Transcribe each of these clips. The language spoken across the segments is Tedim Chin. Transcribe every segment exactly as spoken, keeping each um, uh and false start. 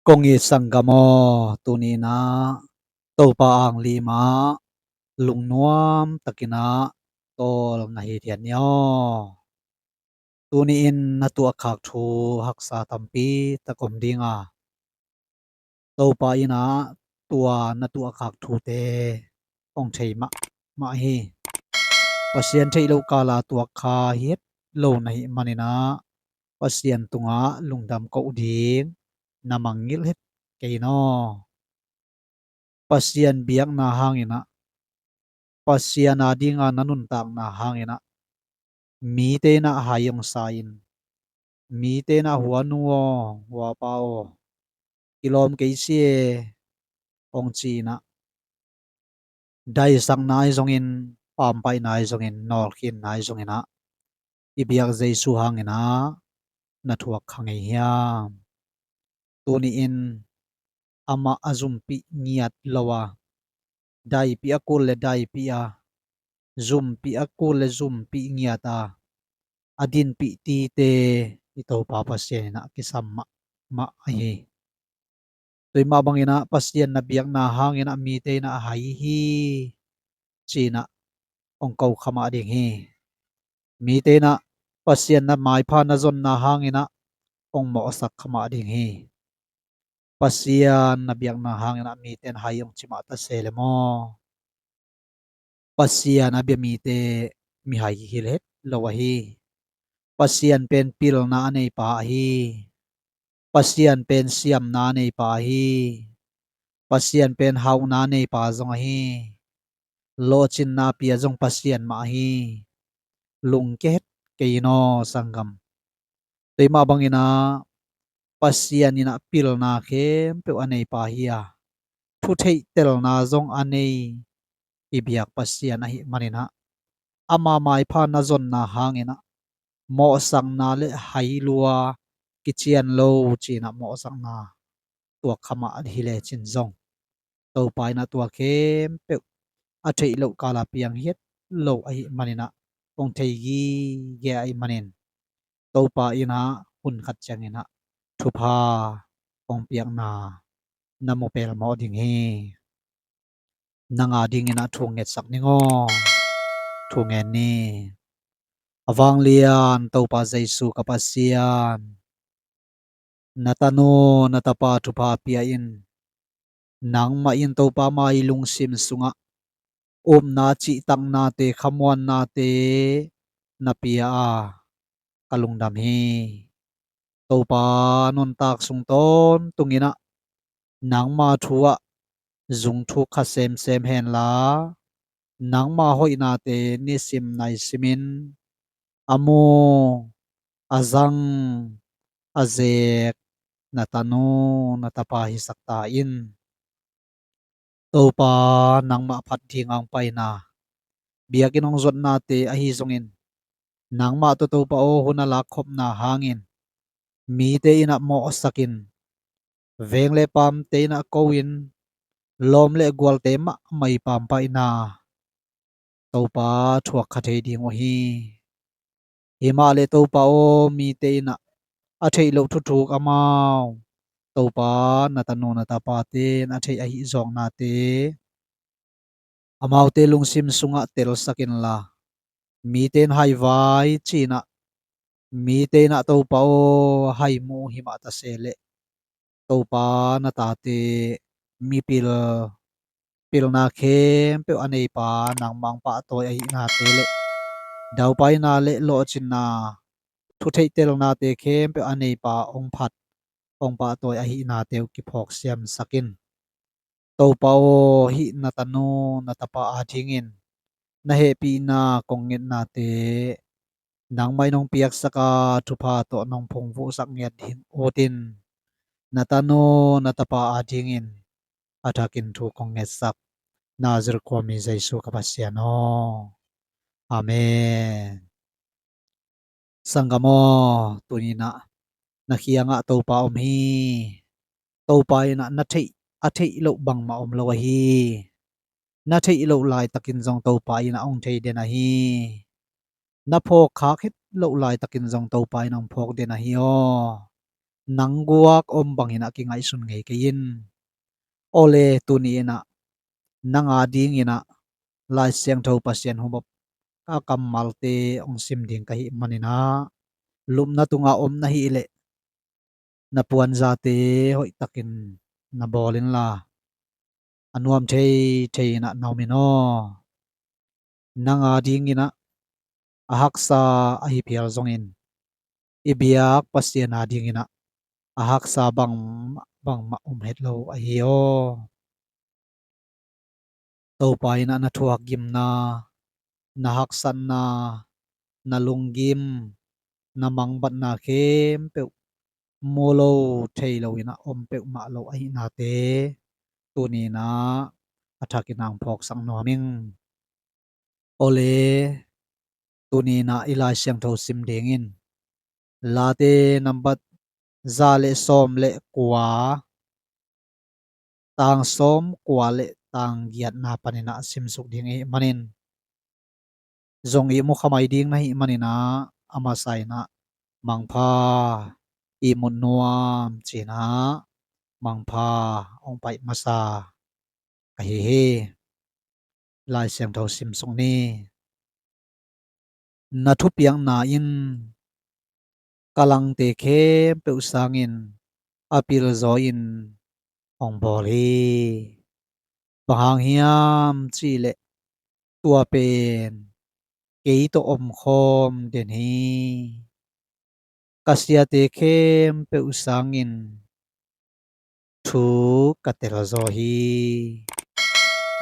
Kong it sanggam aw, tuni in ah Topa anglim ah lungnuam takin ah tawl na hi diam ni aw. Tuni in na tuahkhak thu haksa tampi tak om ding a, Topa in ah tua na tuahkhak thute hong thei mahmah hi. Pasian theih loh kala tuak kha hi het lo na hih manin ah Pasian tungah lungdam koh ding na mangngilh het kei in aw. Pasian biakna hangin ah, Pasian a dinga na nuntakna hangin ah, mite in ah hai hong sa in, mite in ah hua nu aw, hua pa aw, kilawm kei si e hong ci in ah, daisakna ahi zongin, pampaihna ahi zongin, nawlkhinna ahi zongin ah, i biak Jesu hangin ah na thuak kha ngei hiam? Tuni in amah a zumpih ngiat lo a, daipih a kul le daipih a, zumpih a kul le zumpih ngiat a, a dinpih tite i Topa Pasian in ah kisam mahmah ahi hi. Tua mah bangin ah Pasian na biakna hangin ah mite in ah hai hi ci in ah hong ko kha mah ding hi. Mite in ah Pasian na maipha na zonna hangin ah hong mawhsak kha mah ding hi. Pasian na biakna hangin ah mite in hai hong ci mah ta se le maw? Pasian a bia mite mihai hi het lo ahi hi. Pasian pen pilna a neipa ahi hi. Pasian pen siamna a neipa ahi hi. Pasian pen hauhna a neipa zong ahi hi. Lawhcinna a pia zong Pasian mah ahi hi. Lungkia het kei in aw sanggam. Tua mah bangin ah Pasian in ah pilna khempeuh a neipa hi a, thutheihtelna zong a nei i biak Pasian ahih manin ah, ama maipha na zonna hangin ah mawhsakna le hai lua kician lo ci in ah mawhsakna tuak kha mah hi lecin zong, Topa in ah tua khempeuh a theih loh kala piang hi het lo ahih manin ah, hong thei gige ahih manin, Topa in ah hun khat ciangin ah thupha hong piakna na mu pelmawh ding hi. Nang a dingin ah thu ngetsak ning aw. Thu ngen ni. A vanglian Topa Jesu ka Pasian, na tanu na tapa thupha pia in, nangmah in Topa mai lungsim sungah upna cihtaknate khamuannate na pia a, ka lungdam hi. Topa nuntak sung tawntungin ah nangma thu ah zungthuk kha semsem henla, nangma hoihnate nisim naisimin a mu, a zang, a zek na tanu na tapa hisak ta in. Topa nangmah phat ding a hong paina, biakinn hong zuatnate ahi zongin, nangmah tawh Topa aw hun a lakkhopna hangin mite in ah mawhsakin, veng le paamte in ah ko-in, lawm le gualte mahmah i pampaihna Topa thuak kha thei ding uh hi. Himah le Topa aw, mite in ah a theih loh thuthuk amau, Topa na tanu na tapate in a theih ahi zawknate amaute lungsim sungah telsak inla, mite in haivai ci in ah, mite in ah Topa aw haimu himah ta se leh, Topa na tate mipil, pilna khempeuh a neipa nangmah hong pahtawi ahihnate le daupaina le lawhcinna, thutheihtelnate khempeuh a neipa hong phat, hong pahtawi ahihnate uh kiphawk siamsak in. Topa aw, hih na tanu na tapa adingin na hehpihna kong ngetnate nangmah in hong piaksak a, thupha tawh nong phungvuhsak ngiat ding utin, na tanu na tapa adingin a thakin thu kong ngetsak, Nazareth khuami Jesu ka Pasian aw. Amen. Sanggam aw, tuni in ah na kiangah Topa om hi. Topa in ah na theih, a theih loh bangmah om lo ahi hi. Na theih loh laitakin zong Topa in ah hong thei den ahi hi. Na phawk khak het loh laitakin zong Topa in ah hong phawk den ahi hi aw. nang guak om bangin ah kingaihsun ngei kei in. Awle tuni in ah nang a dingin ah Lai Siangtho Pasian hubop ka kammalte hong sim ding ka hih manin ah, lupna tungah om na hih leh na puanzate hoihtakin na bawl inla, a nuam thei thei in ah na om in aw. Nang a dingin ah a haksa ahi phial zongin, i biak Pasian a dingin ah a haksa bangmah bangmah om het lo ahi aw. Topa in ah na thuak gimna, na haksatna, na lunggim, na mangbatna khempeuh mu lo thei lo in ah om peuhmah lo ahihnate tuni in ah a thakin ah hong phawksak nuam ing. Awle tuni in ah i Lai Siangtho sim dingin Late nambat za le sawm le kua, tang sawm kua le tang giatna panin ah simsuk ding i hih manin, zong ihmu khamai ding na hih manin ah a masa in ah mangpha ihmut nuam ci-in ah mangpha hong paih masa ka hi hi. Lai Siangtho simsuk ni. Na thupiakna in ka langte khempeuh sangin a pilzaw in hong bawl hi. Bang hang hiam cih leh tua pen kei tawh omkhawm den hi. Ka siate khempeuh sangin thu ka telzaw hi.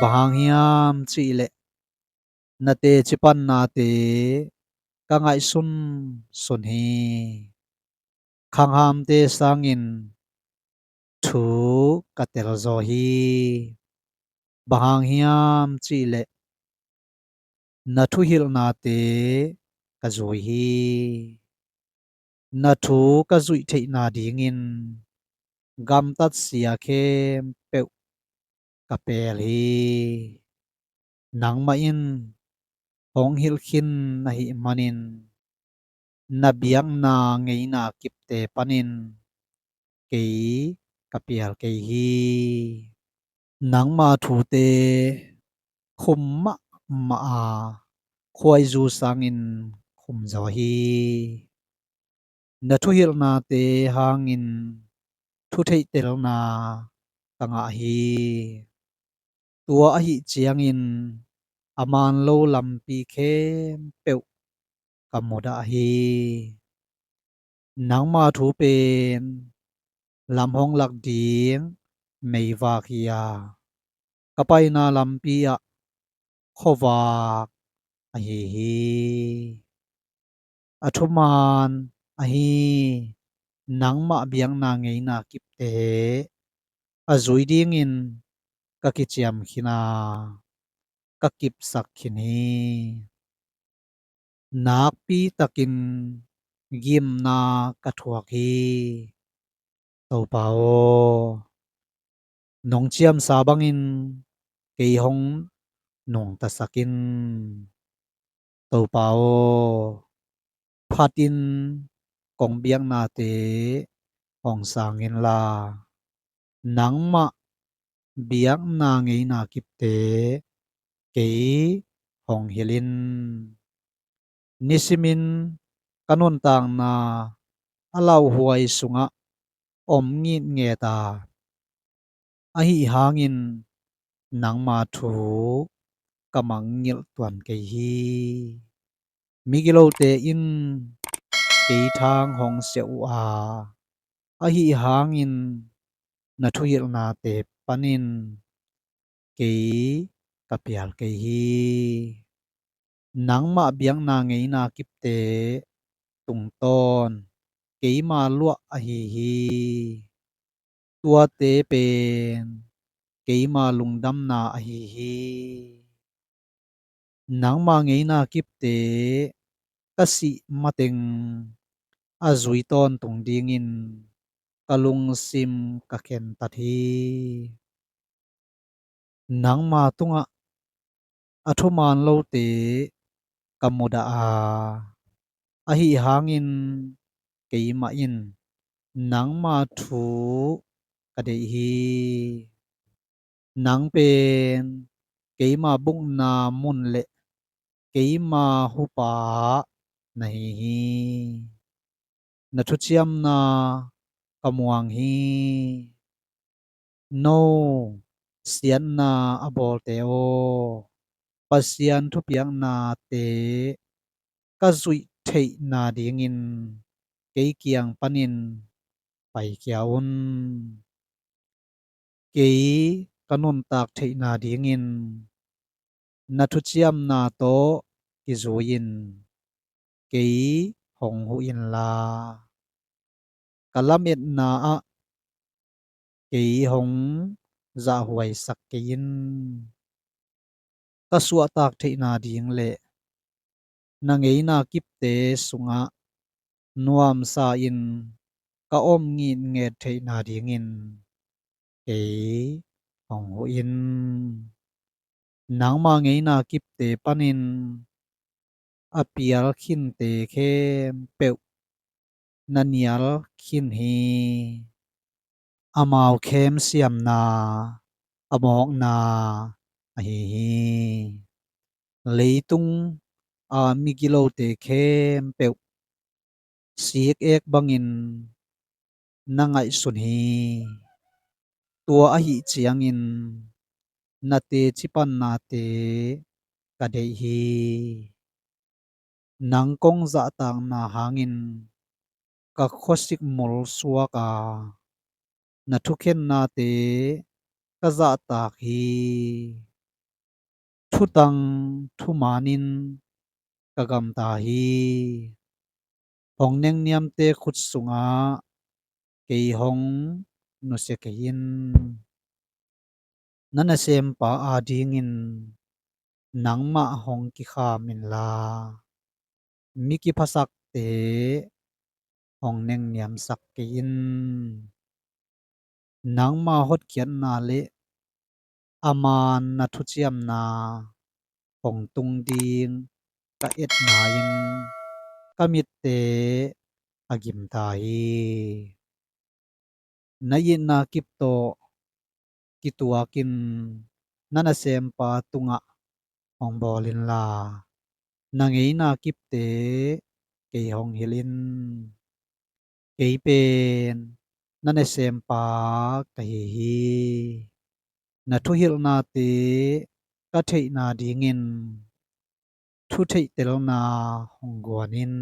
Bang hang hiam cih leh na teci pannate ka ngaihsunsun hi. Khanghamte sangin thu ka telzaw hi. Bang hang hiam cih leh na thuhilhnate ka zui hi. Na thu ka zuih theihna dingin gamtat sia khempeuh ka pel hi. Nangmah in hong hilh khin na hih manin na biakna ngeina kipte panin kei ka pial kei hi. Nangma thute khum mahmah a, khuaizu sangin khumzaw hi. Na thuhilhnate hangin thutheihtelna ka ngah hi. Tua ahih ciangin a man lo lampi khempeuh ka mudah hi. Nangma thu pen lam hong lak ding meivak hi a, ka paina lampi ah khuavak ahi hi. A thuman ahi nangmah biakna ngeina kipte a zui dingin ka kiciam khin a, ka kipsak khin hi. Nakpi takin gimna ka thuak hi. Topa aw, nong ciamsa bangin kei hong nungtasak in. Topa aw, phatin kong biaknate hong sang inla, nangmah biakna ngeina kipte kei hong hilh in. Nisimin ka nuntakna a lauhuai sungah om ngitnget a, ahi hangin nangma thu ka mangngilh tuan kei hi. Migilote in kei thang hong siah uh a, ahi hangin na thuhilhnate panin kei ka pial kei hi. Nangmah biakna ngeina kipte tungtawn keima luah ahi hi. Tuate pen keima lungdamna ahi hi. Nangma ngeina kipte ka sih mateng a zui tawntung dingin ka lungsim ka khentat hi. Nangma tungah a thuman lote ka mudah a, ahi hangin keimah in Nangma thu ka deih hi. Nang pen keima bukna mun le keima hupa na hi hi. Na thuciamna ka muang hi. No siatna a bawlte aw, Pasian thupiaknate ka zuih theihna dingin kei kiang panin paikhia un. Kei ka nuntak theihna dingin na thuciamna tawh kizui-in kei hong huh inla, ka lametna ah kei hong zahhuaisak kei in. Ka suahtak theihna ding le na ngeina kipte sungah nuamsa-in ka om ngitnget theihna dingin kei hong huh in. Nangma ngeina kipte panin a pial khinte khempeuh na nial khin hi. Amau khem siamna a mawkna ahi hi. Leitung a migilote khempeuh sik ek bangin na ngaihsun hi. Tua ahih ciangin na teci pannate ka deih hi. Nang kong zahtakna hangin ka khuasik mul suak a, na thukhennate ka zahtak hi. Thutang thumanin ka gamta hi. Hong nengniamte khut sungah kei hong nusia kei in. Na nasempa adingin nangmah hong kikham inla, mi kiphasakte hong nengniamsak kei in. Nangma hotkhiatna le a man na thuciamna hong tung ding ka etna in ka mitte a gimta hi. Na itna kip tawh kituakin na nasempa tungah hong bawl inla, na ngeina kipte kei hong hilh in. Kei pen na nasempa ka hi hi. Na thuhilhnate ka theihna dingin thutheihtelna hong guan in.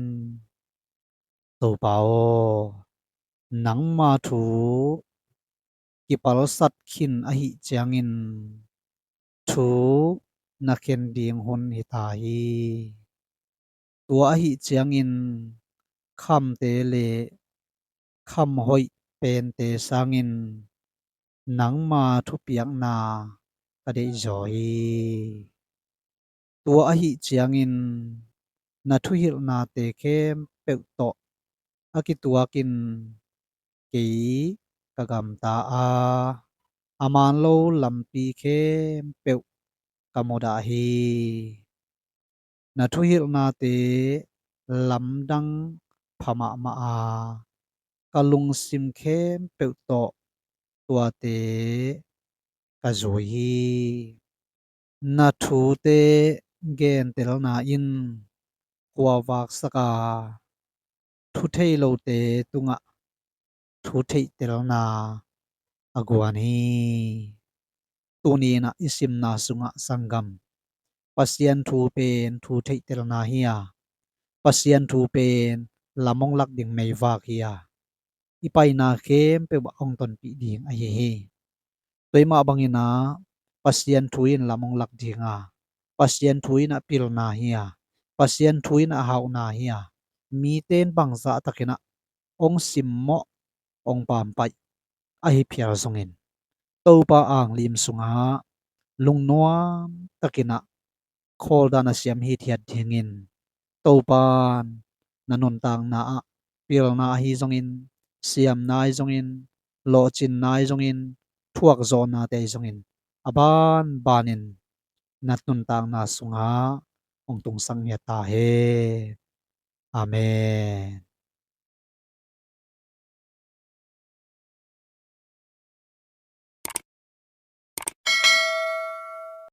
Topa aw, nangma thu kipalsat khin ahih ciangin thu na khen ding hun hi ta hi. Tua ahih ciangin khamte le kham hoih pente sangin nangma thupiakna ka deihzaw hi. Tua ahih ciangin na thuhilhnate khempeuh tawh a kituakin kei ka gamta a, a man lo lampi khempeuh ka mudah hi. Na thuhilhnate lamdang pha mahmah a, ka lungsim khempeuh tawh tuate ka zui hi. Na thute gentelna in khuavaksak a, thu thei lote tungah thu theihtelna a guan hi. Tuni-in ah i simna sungah sanggam, Pasian thu pen thu theihtelna hi a, Pasian thu pen lam hong lak ding meivak hi a, i paina khempeuh ah hong tonpih ding ahi hi. Tua mah bangin ah Pasian thu in lam hong lak ding a, Pasian thu in ah pilna hi a, Pasian thu in ah hauhna hi a, mite in bangzah takin ah hong simmawh, hong pampaih ahi phial zongin, Topa anglim sungah lungnuam takin ah khawldan a siam hithiat dingin, Topa in na nuntakna ah pilna ahi zongin, siamna ahi zongin, lawhcinna ahi zongin, thuakzawhnate ahi zongin, a banbanin na nuntakna sungah hong tungsak ngiat ta hen. Amen.